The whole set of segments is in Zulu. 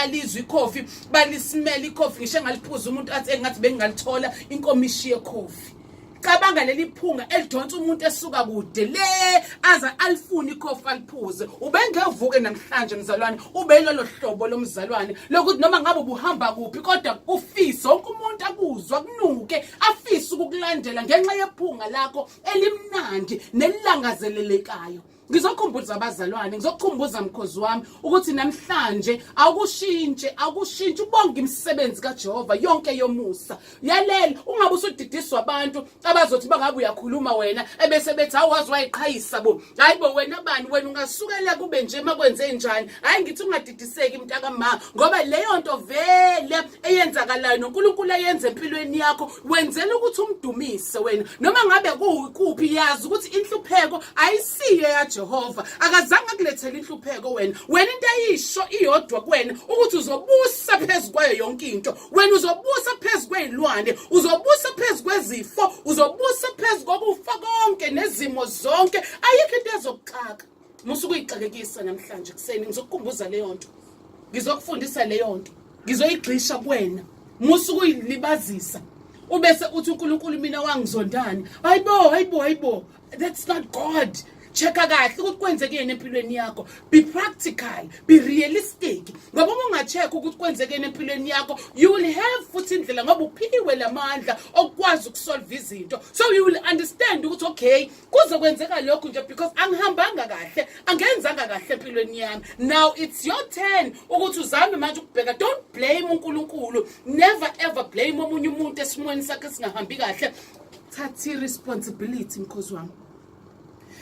Bayalizwa ikhofi, balisimela ikhofi, ngisho engaliphuza umuntu athi engathi bengingalithola inkomishi yekhofi. Cabanga leli phunga elidonsa umuntu esuka kude le aze alifune ikhofi aliphuze. Ubengevuke namhlanje mzalwane, ube lolo hlobo lomzalwane lokuthi noma ngabe ubuhamba kuphi kodwa ufise wonke umuntu akuzwa kunuke afise ukukulandela ngenxa yephunga lakho elimnandi nelilangazelelekayo. Ngizokhumbuza abazalwane, ngizokukhumbuza mkhozi wami ukuthi namhlanje awukushintshe, awukushintshe ubonge imisebenzi kaJehova yonke yomusa. Yalela, ungabe usudidiswa abantu abazothi bangabe uyakhuluma wena ebese bethi awazi wayiqhayisa bo. Hayi bo wena bani wena ungasukela kube nje makwenze njani. Hayi ngithi ungadidiseki mntaka ma ngoba leyo nto vele eyenzakalayo noNkulunkulu ayenze empilweni yakho wenzela ukuthi umdumise wena noma ngabe kukuphi. Yazi ukuthi inhlupheko ayisiyo yaJehova, akazange akulethele inhlupheko wena. Wena into ayisho iyodwa kuwena ukuthi uzobusa phezu kwayo yonke into. Wena uzobusa phezu kwezilwane, uzobusa phezu kwezifo, uzobusa phezu kokufa konke nezimo zonke. Ayikho into ezokuxaka. Musa ukuyixakekisa namhlanje kuseni, ngizokukhumbuza leyo nto, ngizokufundisa leyo nto, ngizoyigxisha kuwena. Musa ukuyilibazisa ubese uthi uNkulunkulu mina wangizondani. Hayibo, hayibo, hayibo, that's not God. Check-a kahle ukuthi kwenzekeni empilweni yakho. Be practical, be realistic, ngoba uma unga-check ukuthi kwenzekeni empilweni yakho, you will have futhi indlela, ngoba uphiwe lamandla okukwazi ukusolve izinto. So you will understand ukuthi okay, kuzokwenzeka lokhu nje because angihambanga kahle, angenzanga kahle empilweni yami. Now it's your turn ukuthi uzame manje ukubheka. Don't blame uNkulunkulu, never ever blame omunye umuntu esimweni sakhe singahambi kahle. Thatha i-responsibility, mkhozi wami,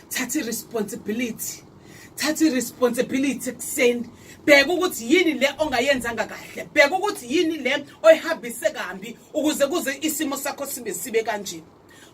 thatha i-responsibility, thatha i-responsibility ekuseni. Bheka ukuthi yini le ongayenzanga kahle, bheka ukuthi yini le oyihambise kambi ukuze kuze isimo sakho sibe kanje.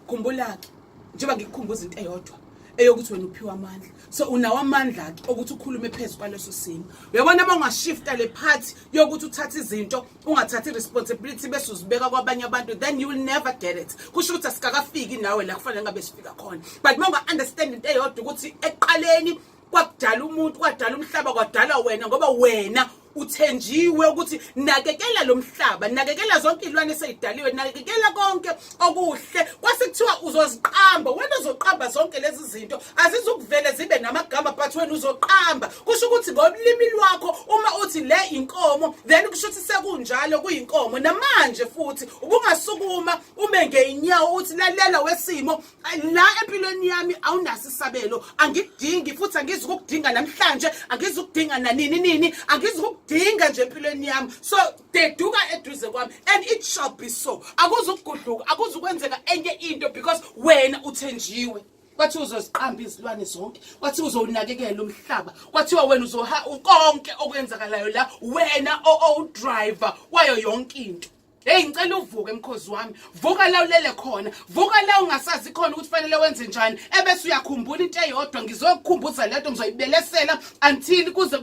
Khumbula-ke, njengoba ngikukhumbuza into eyodwa eyokuthi wena uphiwa amandla, so unawo amandla-ke okuthi ukhulume phezu kwaleso simo. Uyabona, uma ungashifta le part yokuthi uthathe izinto, ungathathi i-responsibility bese uzibeka kwabanye abantu, then you will never get it. Kusho ukuthi asikakafiki nawe la kufanele ngabe sifika khona. But uma unga-understand into eyodwa ukuthi ekuqaleni kwakudala umuntu, kwadala umhlaba, kwadala wena, ngoba wena uthenjiwe ukuthi nakekela lo mhlaba, nakekela zonke iy'lwane esey'daliwe, nakekela konke okuhle. Kwase kuthiwa uzoziqamba wena, uzoqamba zonke lezi zinto, azizukuvele zibe namagama, but wena uzoqamba. Kusho ukuthi ngolimi lwakho uma uthi le inkomo, then kusho ukuthi sekunjalo, kuyinkomo. Namanje futhi ubungasukuma ume ngey'nyawo uthi, "Lalela wesimo la empilweni yami, awunaso isabelo, angikudingi futhi angizukukudinga namhlanje, angizukudinga nanini nini, angizukukudinga nje empilweni yami, so deduka eduze kwami," and it shall be so. Akuzukugudluka, akuzukwenzeka enye into because wena uthenjiwe. Kwathiwa uzoziqamba izilwane zonke, kwathiwa uzowunakekela umhlaba, kwathiwa wena uzoha konke okwenzakalayo la, wena owu-driver wayo yonke into. Hey, ngicela uvuke mkhozi wami, vuka la ulele khona, vuka la ungasazi khona ukuthi fanele wenze njani, ebese uyakhumbula into eyodwa. Ngizokukhumbuza lento, ngizoyibelesela until kuze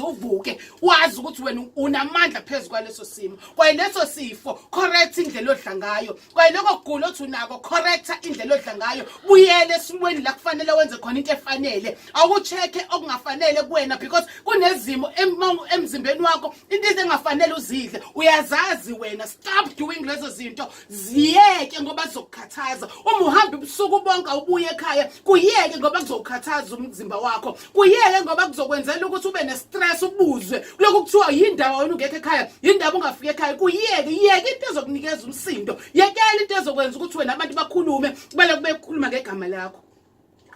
uvuke wazi ukuthi wena unamandla phezu kwaleso simo, kwaye leso sifo. Correct indlela odla ngayo, kwaye lokho kugula othi unako, correcta indlela odla ngayo. Buyele esimweni la kufanele wenze khona into efanele. Awucheck okungafanele kuwena because kunezimo emzimbeni wakho, into engafanele uzidle, uyazazi wena. Stop doing lezo zinto, ziyeke ngoba zizokukhathaza. Uma uhamba ubusuku bonke ubuye ekhaya, kuyeke ngoba kuzokukhathaza umzimba wakho, kuyeke ngoba kuzokwenzela ukuthi ube ne-stress, ubuzwe kulokhu kuthiwa yindawo wena ungekho ekhaya, yindaba ungafika ekhaya. Kuyeke, yeke into ezokunikeza umsindo, yekela into ezokwenza ukuthi wena abantu bakhulume, balokhu bekhuluma ngegama lakho.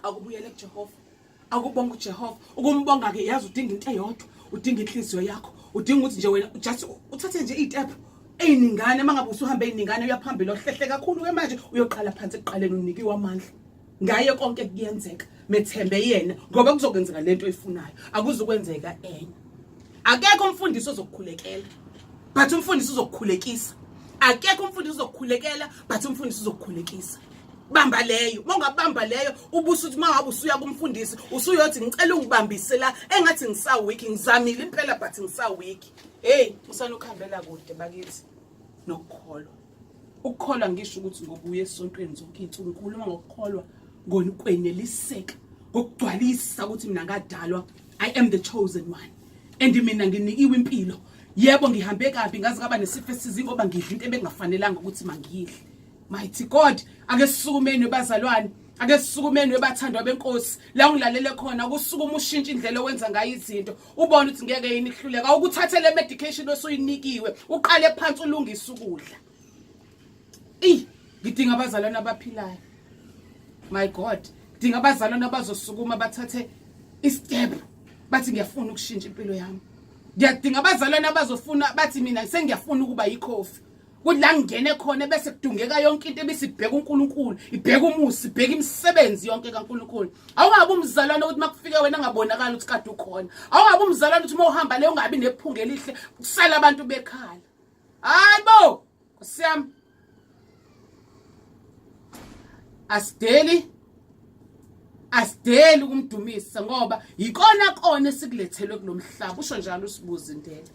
Akubuyele kuJehova, akubonga uJehova. Ukumbonga-ke, yazi, udinga into eyodwa, udinga inhliziyo yakho, udinga ukuthi nje wena just uthathe nje iy'tephu ey'ningane. Uma ngabe usuhambe ey'ningane uyaphambili, ohlehle kakhulu-ke manje uyoqala phansi ekuqaleni. Unikiwe amandla ngaye, konke kuyenzeka. Methembe yena ngoba kuzokwenzeka lento oyifunayo, akuzukwenzeka enye. Akekho umfundisi ozokukhulekela, but umfundisi uzokukhulekisa. Akekho umfundisi ozokukhulekela, but umfundisi uzokukhulekisa. Bamba leyo. Uma ungabamba leyo, ubusa uthi uma ngabe usuya kumfundisi usuyothi, "Ngicela ungibambise la engathi ngisa-weak, ngizamile impela but ngisa-weak." Hey, usanokuhambela kude bakithi nokukholwa. Ukukholwa ngisho ukuthi ngobuya esontweni zonke iy'nsuku. Ngikhuluma ngokukholwa ngokweneliseka, ngokugcwalisa ukuthi mina ngadalwa, I am the chosen one and mina nginikiwe impilo. Yebo, ngihambe kabi, ngaze ngaba nesifo esizi ngoba ngidla into ebengafanelanga ukuthi mangiyidle. Mighty God, ake sisukumeni webazalwane, ake sisukumeni webathandwa benkosi. La ungilalele khona kusukuma ushintshe indlela owenza ngayo izinto, ubone ukuthi ngeke yini ihluleka. Awukuthathe le medication osuyinikiwe, uqale phansi ulungise ukudla. Ey, ngidinga abazalwane abaphilayo. My God, ngidinga abazalwane abazosukuma bathathe istep bathi ngiyafuna ukushintsha impilo yami. Ngiyadinga abazalwane abazofuna bathi mina sengiyafuna ukuba yikhofi. Kuthi la ngingene khona bese kudungeka yonke into ebisibheka uNkulunkulu, ibheka umusi, ibheka imisebenzi yonke kaNkulunkulu. Awungabe umzalwane ukuthi makufike wena ngabonakala ukuthi kade ukhona. Awungabe umzalwane ukuthi uma uhamba le ungabi nephunga elihle kusala abantu bekhala. Hayibo, Nkosi yami. Asideli asideli ukumdumisa ngoba yikona kona esikulethelwe kulomhlaba, usho njalo usibuza indlela.